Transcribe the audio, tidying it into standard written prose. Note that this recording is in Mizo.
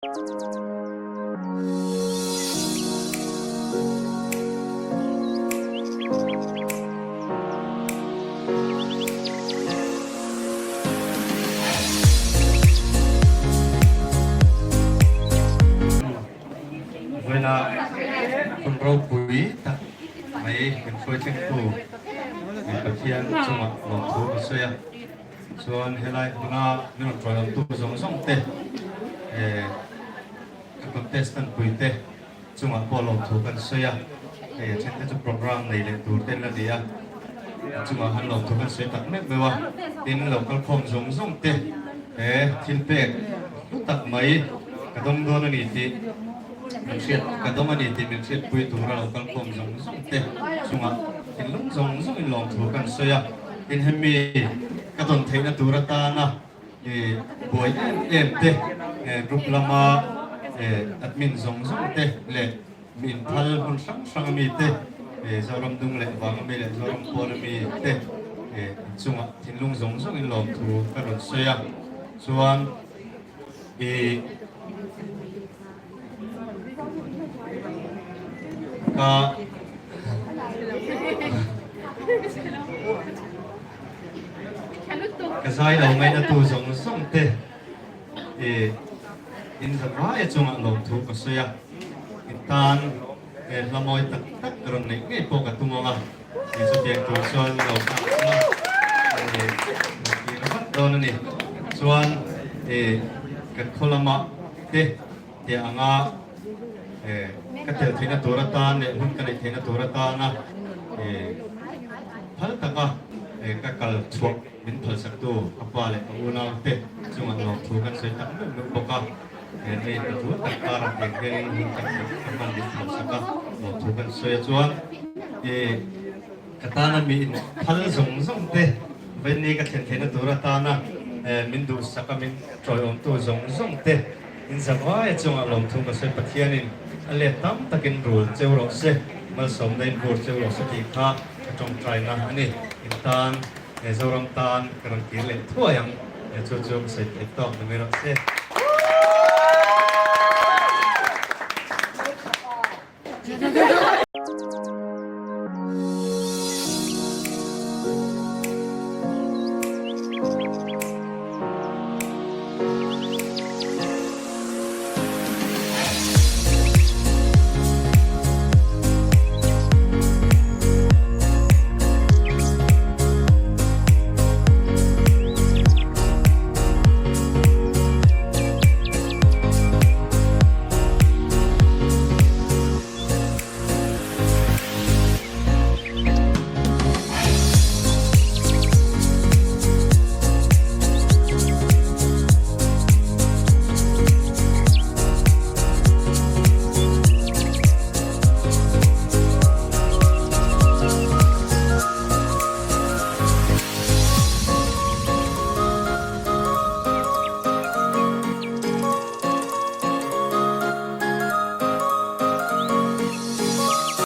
Vawiina hun ropui tak mai min hruai thlengtu Pathian chungah lawmthu ka sawi a. Chuan helai hmuna min rawn tuai awmtu zawng zawng te eh ka contestant pui te chungah pawh lawmthu kan sawi a, hei a then te chu program nei leh tur te an la ni a, a chungah han lawmthu kan sawi tak meuh meuh a, tin lo kalkhawm zawng zawng te he thil pek hlu tak mai ka dawng dawn a ni tih min hriat ka dawng a ni tih min hriatpui tura lo kalkhawm zawng zawng te chungah thinlung zawng zawngin lawmthu kan sawi a. Tin hemi ka dawn theihna tur atana buai em em te group lama admin zawng zawng te leh mi inphal hmun hrang hrang ami te Zoram dung leh vang ami leh Zoram pawn ami te inchungah thinlung zawng zawng in lawmthu ka rawn sawi a chuan i Ka Ka zai lo ngaina tu zawng zawng te i in zavai chungah lawmthu ka sawi a, in tan he hla mawi tak tak rawn neih ngei pawh ka tum ang a, ni chutiang tur chuan lo nghak a, i tih vat dawn a ni. Chuan i kan khaw lamah te teh anga ka tel theihna tur atan leh hun ka neih theihna tur atana phal taka ka kal chhuah min phalsaktu ka pa leh ka unau te chungah lawmthu kan sawi tak meuh meuh bawk a, hei ka tul tak karah tiang hianin hun tak ka hman min phalsak a lawmthu kan sawi a chuan Ka tana mi in phal zawng zawng te Veni ka thlen theihna tur atana min duhsak a min tawiawmtu zawng zawng te in zavai chungah lawmthu ka sawi Pathianin a let tam takin rul cheu rawh se, malsawmna in vur cheu rawh se tih kha ka tawngtaina a ni. In tan Zoram tan ka rawn kir leh thuai ang, chu chu ka sawi theih tawk ni mai rawh se.